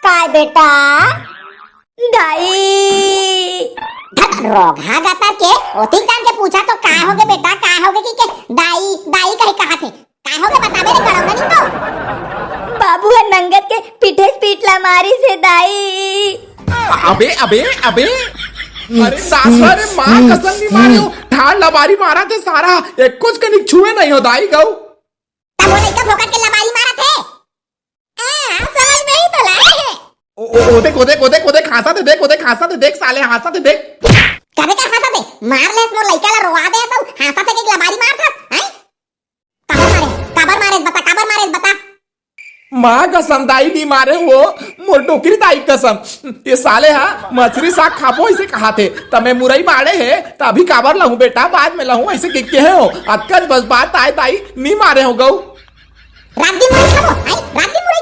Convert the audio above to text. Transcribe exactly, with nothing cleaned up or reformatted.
आय बेटा। दाई। धत रोगहा गतर के, ओती जान के पूछा तो का होगे बेटा, का होगे कि के दाई, दाई कहे कहा थे? का होगे बताबे रे, कड़ौना नहीं तो। बाबू ह नंगत के पीठे पीठ ला मारिस हे दाई। अबे, अबे, अबे। अरे सासवा रे, माँ कसम नहीं मारे हो। ठाड़ लबारी मारा थे सारा, एक कुछ कनिक छुए नहीं हो दाई गऊ। तब वो लइका फोकट के लबारी मारा थे। हाँ, समझ में ही तो लाए है। ओ, ओ, ओ देख, ओ देख, ओ देख, ओ देख, हाँसा थे देख, ओ देख, हाँसा थे देख, साले हाँसा थे देख। कबे का हाँसा थे? मार लेस मोर लइका ला रोवा दे, तो हाँसा थे के लबारी मार था, हैं? काबर मारे? काबर मारे? बता, काबर मारे? बता। माँ कसम दाई नहीं मारे हो, मोर डोकरी दाई कसम। ये साले हा मछरी साग खाबो इसे कहा थे, तमे मुरई मारे है, तभी काबर लहूँ बेटा, बाद में लहूँ, ऐसे के, के हो। अतकन बस बात आय दाई, नहीं मारे हो गऊ। रात दिन मुरई खाबो, हैं? रात दिन मुरई